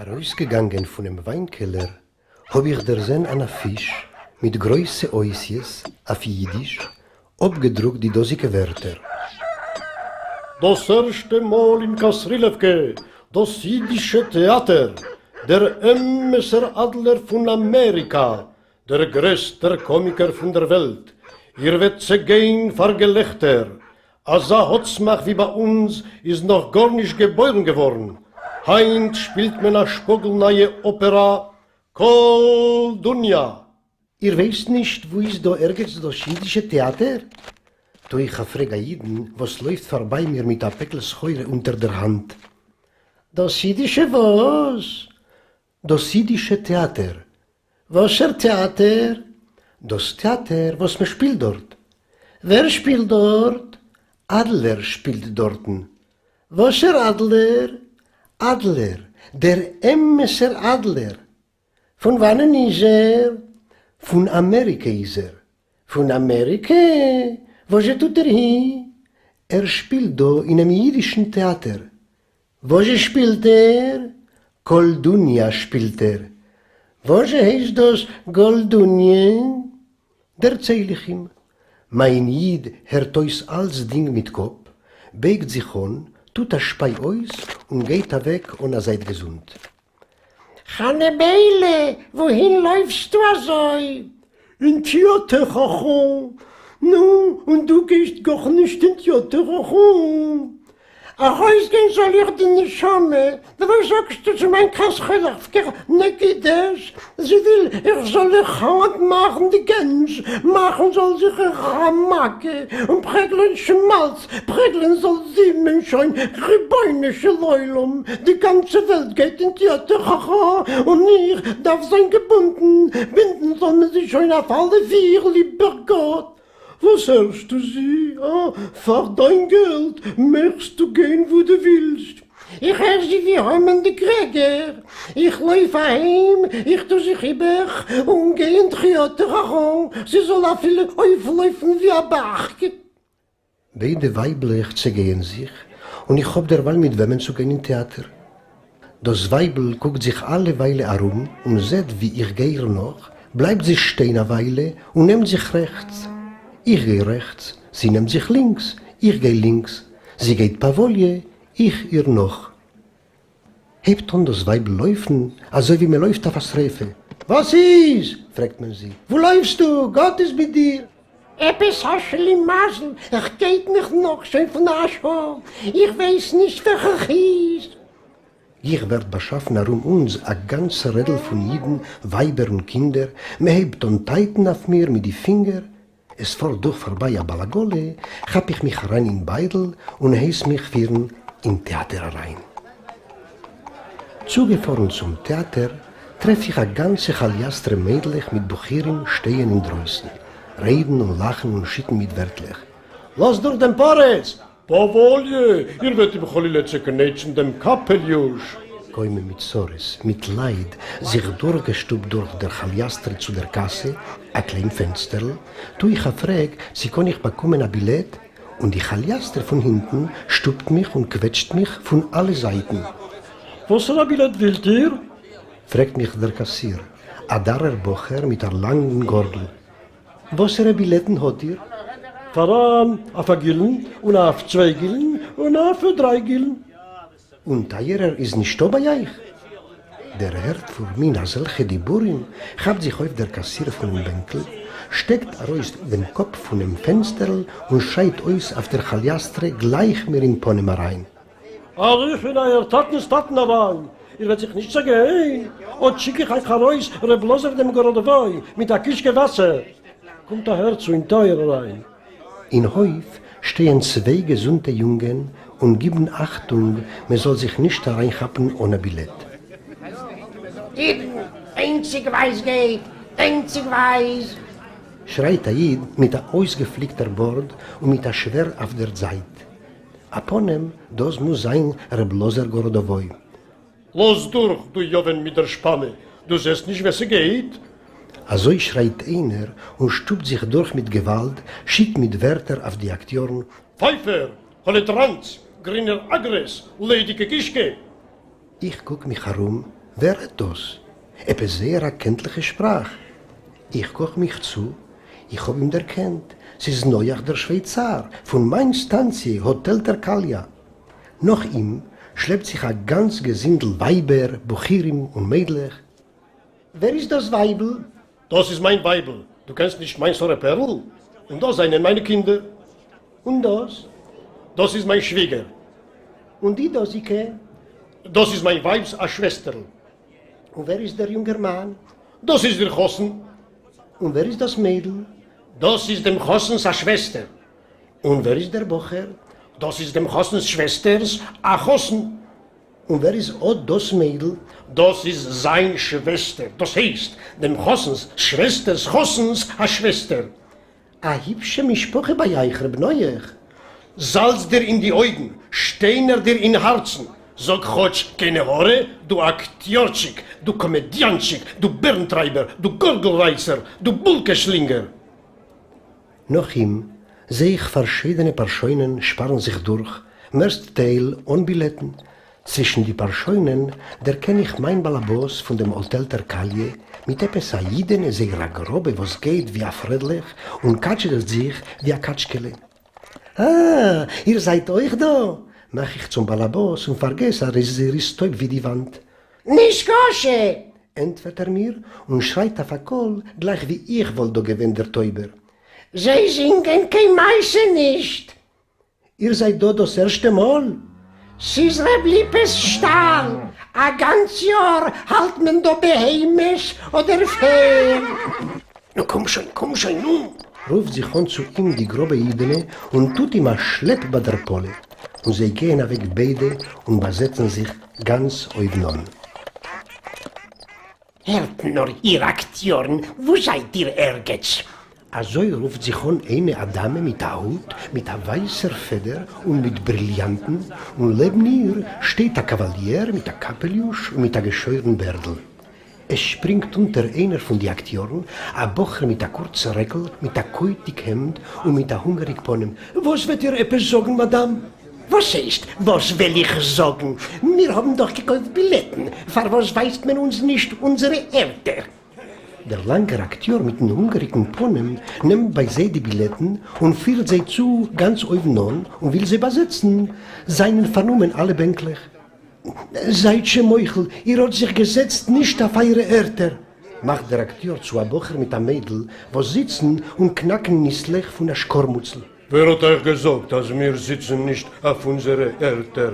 אַרויסגעגאַנגען פֿונעם ווײַנקעלער, האָב איך דערזען אַן אַפֿיש מיט גרויסע אותיות אויף ייִדיש, אָפּגעדרוקט די דאָזיקע ווערטער. דאָס ערשטע מאָל אין קאַסרילעווקע דאָס ייִדישע טעאַטער, דער אמתער אַדלער פֿון אַמעריקאַ, דער גרעסטער קאָמיקער פֿון דער וועלט, איר וועט צעגיין פֿאַר געלעכטער, אַזאַ האָצמאַך ווי בײַ אונדז איז נאָך גאָר נישט געבוירן געוואָרן. הײַנט שפּילט מען אַ שפּאָגל-נײַע אָפּעראַ קאָלדוניאַ. איר ווייסט נישט וואו איז דא ערגעץ דאס אידישע טעאטער? טו איך א פרעג א אידן וואס לויפט פארביי מיר מיט א פעקל סחורה אונטער דער האנט. דאס אידישע וואס? דאס אידישע טעאטער. וואסער טעאטער? דאס טעאטער וואס מען שפילט דארט. ווער שפילט דארט? אדלער שפילט דארטן. וואסער אדלער? אדלער, דער אמת'ער אדלער. פון וואנען איז ער? פון אמעריקע איז ער. פון אמעריקע? וואזשע טוט ער הי? ער שפילט דא אינעם אידישן טעאטער. וואזשע שפילט ער? קאלדוניא שפילט ער. וואזשע הייסט דאס גאלדוניא? דערצייל איך אים. מיין איד הערט אויס אלצדינג מיט קאפ, בייגט זיך אן, טוט א שפיי אויס און גייט אוועק אן א זייט געזונט. חנה ביילע, וואוהין לויפסטו אזוי? אין טיאטער אריין. נו, און דו גייסט גארנישט אין טיאטער אריין? ארויסגיין זאל איר די נשמה, וואס זאגסטו צו מיין קאסכילעווקער נגידת, זי וויל איך זאל איר היינט מאכן די גענז, מאכן זאל זיך איר א מכה און פרעגלען שמאלץ, פרעגלען זאל זי מען שוין, רבונו של עולם, די גאנצע וועלט גייט אין טיאטער אריין און איך דארף זיין געבונדן, בינדן זאל מען זי שוין אויף אלע פיר, ליבער גאט. וואס הערסטו זי? אה, פאר דיין געלט מעגסטו גיין וואו דו ווילסט. איך הער זי ווי המן די גרעגער, איך לויף אהיים, איך טו זיך איבער און גיי אין טריאטער אריין, זי זאל אפילו אויפלויפן ווי א בארג. ביידע ווייבלעך צעגייען זיך, און איך האב דערווייל מיט וועמען צו גיין אין טעאטער. דאס ווייבל קוקט זיך אלע וויילע ארום און זעט ווי איך גיי איר נאך, בלייבט זי שטיין א וויילע און נעמט זיך רעכטס. איך גיי רעכטס, זי נעמט זיך לינקס, איך גיי לינקס, זי גייט פאוואליע, איך איר נאך. הייבט אן דאס ווייבל לויפן אזוי ווי מען לויפט אויף א שריפה. וואס איז? פרעגט מען זי. וואו לויפסטו? גאט איז מיט דיר! עפעס א שלימזל, ער גייט מיך נאך שוין פון א שעה, איך ווייס נישט ווער ער איז. גיך ווערט באשאפן ארום אונז א גאנצע רעדל פון אידן, ווייבער און קינדער, מען הייבט אן טייטן אויף מיר מיט די פינגער, עס פארט דורך פארביי א בעל עגלה, כאפ איך מיך אריין אין ביידל און הייס מיך פירן אין טעאטער אריין. צוגעפארן צום טעאטער טרעף איך א גאנצע כאליאסטרע מיידלעך מיט בחורים שטייען אינדרויסן, רעדן און לאכן און שיטן מיט ווערטלעך. לאז דורך דעם פריץ! פאוואליע, איר וועט אים חלילה צעקנעטשן דעם קאפעליוש! קוים מיט צרות, מיט לייד, זיך דורכגעשטופט דורך דער כאליאסטרע צו דער קאסע, א קליין פענסטערל, טו איך א פרעג צי קאן איך באקומען א בילעט, און די כאליאסטרע פון הינטן שטופט מיך און קוועטשט מיך פון אלע זייטן. וואסערע בילעט ווילט איר? פרעגט מיך דער קאסיר, א דארער בחור מיט א לאנגן גארגל. וואסערע בילעטן האט איר? פאראן אויף א גילן, און אויף צוויי גילן, און אויף דריי גילן. און טייערער איז נישטא ביי אייך? דערהערט פון מיר אזעלכע דיבורים, כאפט זיך אויף דער קאסיר פונעם בענקל, שטעקט ארויס דעם קאפ פונעם פענסטערל און שרייט אויס אויף דער כאליאסטרע גלייך מיר אין פנים אריין. א רוף אין אייער טאטנ'ס טאטן אריין, איר וועט זיך נישט צעגיין, אט שיק איך אייך ארויס ר' לאזער דעם גאראדאוואי מיט א קישקע וואסער, קומט אהערצו אין טויער אריין. אין הויף שטייען צוויי געזונטע יונגען און גיבן אכטונג מען זאל זיך נישט אריינכאפן אן א בילעט. אידן, איינציגווייז גייט, איינציגווייז! שרייט א איד מיט א אויסגעפליקטער בארד און מיט א שווערד אויף דער זייט. א פנים, דאס מוז זיין ר' לאזער גאראדאוואי. לאז דורך, דו יוון מיט דער שפאנע, דו זעסט נישט ווער ס'גייט? אזוי שרייט איינער און שטופט זיך דורך מיט געוואלד, שיט מיט ווערטער אויף די אקטיארן. פייפער! האלעטראנץ! גרינער אגרעס! ליידיגע קישקע! איך קוק מיך ארום, ווער רעדט דאס? עפעס זייער א קענטליכע שפראך. איך קאך מיך צו, איך האב אים דערקענט, ס'איז נוח דער שווייצאר פון מיין סטאנציע האטעל טערקאליא. נאך אים שלעפט זיך א גאנץ געזינדל ווייבער, בחורים און מיידלעך. ווער איז דאס ווייבל? דאס איז מיין ווייבל, דו קענסט נישט מיין שרה פערל? און דאס זענען מיינע קינדער. און דאס? דאס איז מיין שוויגער. און די דאזיקע? דאס איז מיין ווייב'ס א שוועסטערל. און ווער איז דער יונגערמאן? דאס איז דער חתן. און ווער איז דאס מיידל? דאס איז דעם חתן'ס א שוועסטער. און ווער איז דער בחור? דאס איז דעם חתן'ס שוועסטער'ס א חתן. און ווער איז אט דאס מיידל? דאס איז זיין שוועסטער, דאס הייסט, דעם חתן'ס שוועסטער'ס חתן'ס א שוועסטער. א היפשע משפחה ביי אייך, ר' נוח. זאלץ דיר אין די אויגן, שטיינער דיר אין הארצן, זאג כאטש קיין עין הרע, דו אקטיארטשיק, דו קאמעדיאנטשיק, דו בערנטרייבער, דו גארגל-רייסער, דו בולקע-שלינגער. נאך אים זעה איך פארשידענע פארשוינען שפארן זיך דורך, מערסט טייל אן בילעטן. צווישן די פארשוינען דערקען איך מיין באלעבאס פון דעם האטעל טערקאליע מיט עפעס א אידענע זייער א גראבע וואס גייט ווי אויף רעדלעך און קאטשעוועט זיך ווי א קאטשקעלע. אה! איר זייט אויך דא? מאך איך צום באלעבאס און פארגעס אז ער איז טויב ווי די וואנט. נישקשה! ענטפערט ער מיר און שרייט אויף א קול גלייך ווי איך וואלט דא געווען דער טויבער. זיי זינגען קיין מעשה נישט! איר זייט דא דאס ערשטע מאל? ס'איז ר' ליפע'ס שטאל, א גאנץ יאר האלט מען דא בהמות אדער פערד. נו קום שוין, קום שוין, נו! רופט זיך אן צו אים די גראבע אידענע און טוט אים א שלעפ ביי דער פאלע, און זיי גייען אוועק ביידע און באזעצן זיך גאנץ אויבנאן. הערט נאר איר אקטיארן, וואו זייט איר ערגעץ? אזוי רופט זיך אן איינע א דאמע מיט א הוט מיט א ווייסער פעדער און מיט בריליאנטן, און לעבן איר שטייט א קאוואליער מיט א קאפעליוש און מיט א געשוירן בערדל. עס שפרינגט אונטער איינער פון די אקטיארן, א בחור מיט א קורצן רעקל, מיט א קויטיג העמד און מיט א הונגעריג פנים. וואס וועט איר עפעס זאגן, מאדאם? וואס הייסט וואס וועל איך זאגן? מיר האבן דאך געקויפט בילעטן, פארוואס ווייזט מען אונז נישט אונזערע ערטער? דער לאנגער אקטיאר מיטן הונגעריגן פנים נעמט ביי זיי די בילעטן און פירט זיי צו גאנץ אויבן אן און וויל זיי באזעצן, זיינען פארנומען אלע בענקלעך. זייט-זשע מוחל, איר האט זיך געזעצט נישט אויף אייערע ערטער! מאכט דער אקטיאר צו א בחור מיט א מיידל וואס זיצן און קנאקן ניסלעך פון א שקארמוצל. ווער האט אייך געזאגט אז מיר זיצן נישט אויף אונזערע ערטער?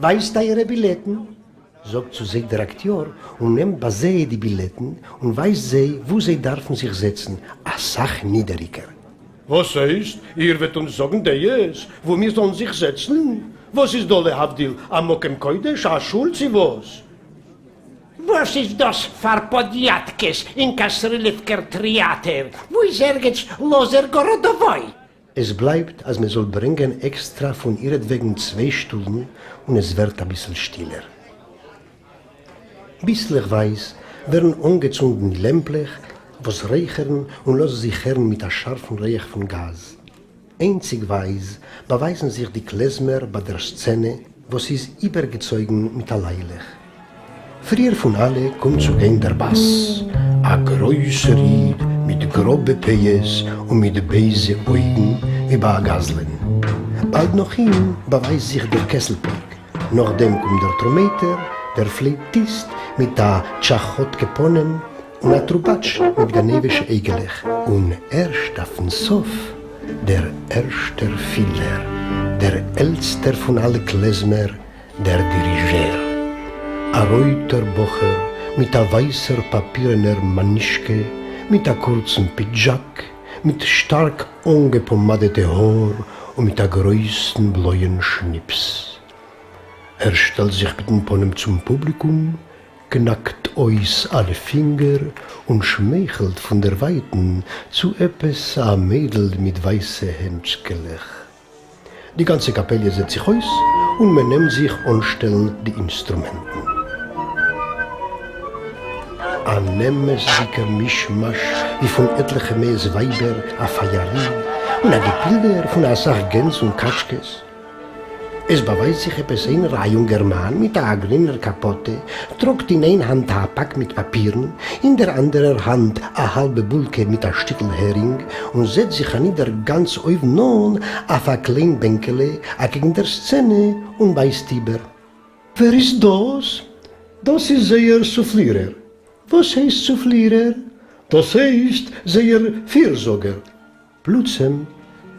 ווייזט אייערע בילעטן! זאגט צו זיי דער אקטיאר און נעמט ביי זיי די בילעטן און ווייזט זיי וואו זיי דארפן זיך זעצן, אסאך נידעריגער. וואס הייסט? איר וועט אונז זאגן דעות וואו מיר זאלן זיך זעצן? וואס איז דא להבדיל א מקום קודש, א שול צי וואס? וואס איז דאס פאר פאדיאטקעס אין קאסרילעווקער טריאטער? וואו איז ערגעץ לאזער גאראדאוואי? עס בלייבט אז מען זאל ברענגען עקסטרא פון אירעטוועגן צוויי שטולן און עס ווערט אביסל שטילער. ביסלעכווייז ווערן אנגעצונדן די לעמפלעך וואס רייכערן און לאזן זיך הערן מיט א שארפן ריח פון גאז. איינציגווייז באווייזן זיך די קלעזמער ביי דער סצענע וואס איז איבערגעצויגן מיט א ליילעך. פריער פון אלע קומט צו גיין דער באס, א גרויסער איד מיט גראבע פאות און מיט בייזע אויגן ווי ביי א גזלן. באלד נאך אים באווייזט זיך דער קעסל-פויק, נאכדעם קומט דער טרומייטער, דער פלעיטיסט מיט א טשאכאטקע פנים און א טרובאטש מיט גנבישע אייגעלעך, און ערשט אויפן סוף דער ערשטער פידלער, דער עלטסטער פון אלע קלעזמער, דער דיריזשער, א רויטער בחור מיט א ווייסער פאפירענער מאנישקע, מיט א קורצן פידזשאק, מיט שטארק אנגעפאמאדעטע האר און מיט א גרויסן בלויען שניפס. ער שטעלט זיך מיטן פנים צום פובליקום, קנאקט אויס אלע פינגער און שמייכלט פון דערווייטן צו עפעס א מיידל מיט ווייסע הענטשקעלעך. די גאנצע קאפעליע זעט זיך אויס און מען נעמט זיך אנשטעלן די אינסטרומענטן. אן אמת'דיגער מישמאש ווי פון עטליכע מאות ווייבער אויף א יריד, און א געפילדער פון אסאך גענז און קאטשקעס. עס באווייזט זיך עפעס איינער א יונגערמאן מיט א גרינער קאפאטע, טראגט אין איין האנט א פאק מיט פאפירן, אין דער אנדערער האנט א האלבע בולקע מיט א שטיקל הערינג, און זעצט זיך אנידער גאנץ אויבן אן אויף א קליין בענקעלע אקעגן דער סצענע און בייסט איבער. ווער איז דאס? דאס איז זייער סופלירער. וואס הייסט סופלירער? דאס הייסט זייער פירזאגער. פלוצעם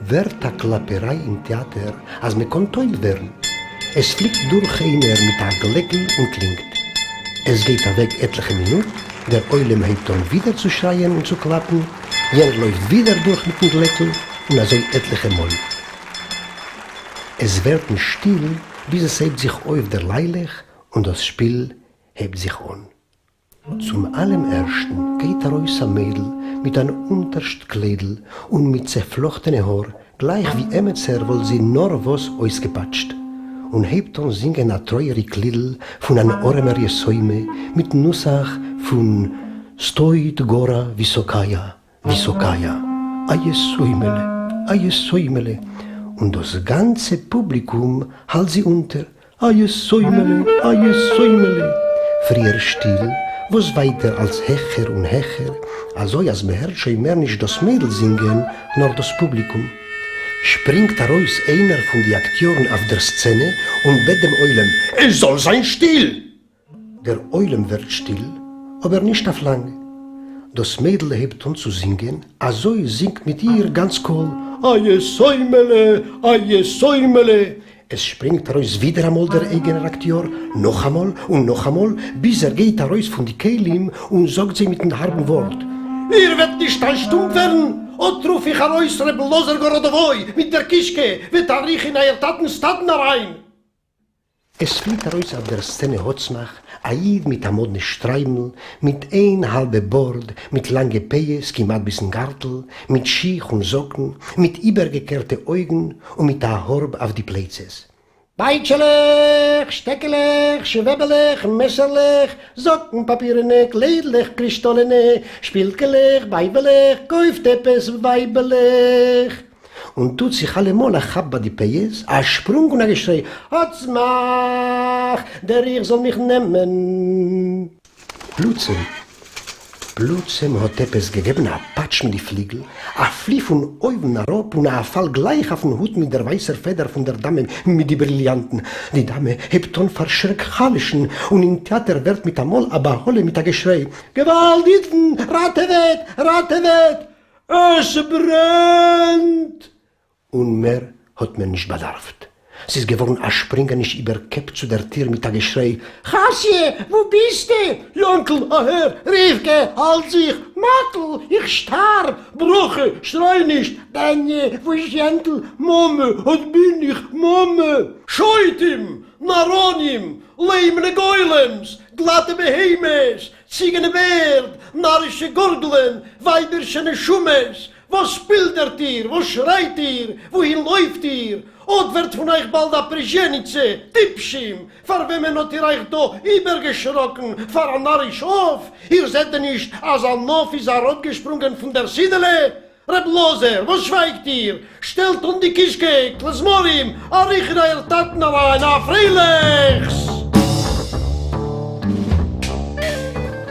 ווערט א קלאפעריי אין טעאטער אז מען קען טויב ווערן. עס פליט דורך איינער מיט א גלעקל און קלינגט. עס גייט אוועק עטליכע מינוט, דער עולם הייבט אן ווידער צו שרייען און צו קלאפן, יענער לויפט ווידער דורך מיטן גלעקל, און אזוי עטליכע מאל. עס ווערט נישט שטיל ביז עס הייבט זיך אויף דער ליילעך און דאס שפיל הייבט זיך אן. צום אַלעם ערשטן גייט אַרויס אַ מיידל מיט אַן אונטערשט קליידל און מיט צעפֿלאָכטענע האָר, גלייך ווי עמעצער וואָלט זי נאָר-וואָס אויסגעפּאַטשט, און הייבט אָן זינגען אַ טרויעריק לידל פֿון אַן אָרעמער יתומה מיטן נוסח פֿון סטאָיִט גאָראַ וויסאָקאַיאַ, וויסאָקאַיאַ, אַ יתומהלע, אַ יתומהלע, און דאָס גאַנצע פּובליקום האַלט זי אונטער, אַ יתומהלע, אַ יתומהלע! פֿריִער שטיל, וואָס ווײַטער אַלץ העכער און העכער, אַזוי אַז מע הערט שוין מער נישט דאָס מיידל זינגען, נאָר דאָס פּובליקום. שפּרינגט אַרויס איינער פֿון די אַקטיאָרן אויף דער סצענע און בעט דעם עולם, עס זאָל זײַן שטיל! דער עולם ווערט שטיל, אבער נישט אויף לאנג. דאס מיידל הייבט אן צו זינגען, אזוי זינגט מיט איר גאנץ קהל, א יתומהלע, א יתומהלע! עס שפרינגט ארויס ווידעראמאל דער אייגענער אקטיאר, נאכאמאל און נאכאמאל, ביז ער גייט ארויס פון די כלים און זאגט זיי מיטן הארבן ווארט, איר וועט נישט שטום ווערן, אט רוף איך ארויס ר' לאזער גאראדאוואוי מיט דער קישקע, וועט אריך אין אייער טאטנ'ס טאטן אריין! עס פליט ארויס אויף דער סצענע האצמאך, א איד מיט א מאדנע שטריימל, מיט איין האלבע בארד, מיט לאנגע פאות כמעט ביזן גארטל, מיט שיך און זאקן, מיט איבערגעקערטע אויגן און מיט א הארב אויף די פלייצעס. בייטשעלעך, שטעקעלעך, שוועבעלעך, מעסערלעך, זאקן פאפירענע, קליידלעך קרישטאלענע, שפילקעלעך, בייבעלעך, קויפט עפעס ווייבעלעך. און טוט זיך אַלע מאָל אַ כאַפּ בײַ די פּאות, אַ שפּרונג און אַ געשריי, האָצמאַך! דער רוח זאָל מיך נעמען! פּלוצעם, פּלוצעם האָט עפּעס געגעבן אַ פּאַטש מיט די פֿליגל, אַ פֿלי פֿון אויבן אַראָפּ און אַ פֿאַל גלײַך אויפֿן הוט מיט דער ווײַסער פֿעדער פֿון דער דאַמע מיט די בריליאַנטן. די דאַמע הייבט אָן פֿאַר שרעק חלשן, און אין טעאַטער ווערט מיט אַ מאָל אַ בהלה מיט אַ געשריי, געוואַלד, ייִדן! ראַטעוועט! ראַטעוועט! עס ברענט! און מער האט מען נישט באדארפט. ס'איז געווארן א שפרינגעניש איבער קעפ צו דער טיר מיט א געשריי, חסיה, וואו ביסטו? יאנקל, אהער! רבקה, האלט זיך! מאטל, איך שטארב! ברכה, שריי נישט! בעניע, וואו איז יענטל? מאמע, אט בין איך, מאמע! שוטים! נאראנים! ליימענע גולמס! גלאטע בהמות! ציגענע בערד, נאַרישע גאָרגלען, ווײַבערשע נשמות, וואָס פּילדערט איר? וואָס שרײַט איר? וווּהין לויפֿט איר? אָט ווערט פֿון אײַך באַלד אַ פּריזשעניצע, טיפּשים! פֿאַר וועמען האָט איר אײַך דאָ איבערגעשראָקן? פֿאַר אַ נאַריש עוף? איר זעט דען נישט, אַז אַן עוף איז אַראָפּגעשפּרונגען פֿון דער זידעלע? רב לאָזער, וואָס שווײַגט איר? שטעלט אָן די קישקע, כּלזמרים, אַ רוח אין אײַער טאַטן אַרײַן, אַ פֿריילעכס!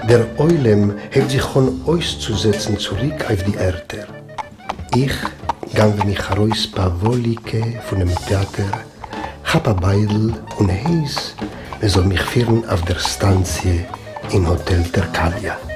דער עולם הייבט זיך אָן אויסצוזעצן צוריק אויף די ערטער. איך גנבֿע מיך אַרויס פּאַוואָליקע פֿונעם טעאַטער, כאַפּ אַ ביידל און הייס, מע זאָל מיך פֿירן אויף דער סטאַנציע אין האָטעל טערקאַליאַ.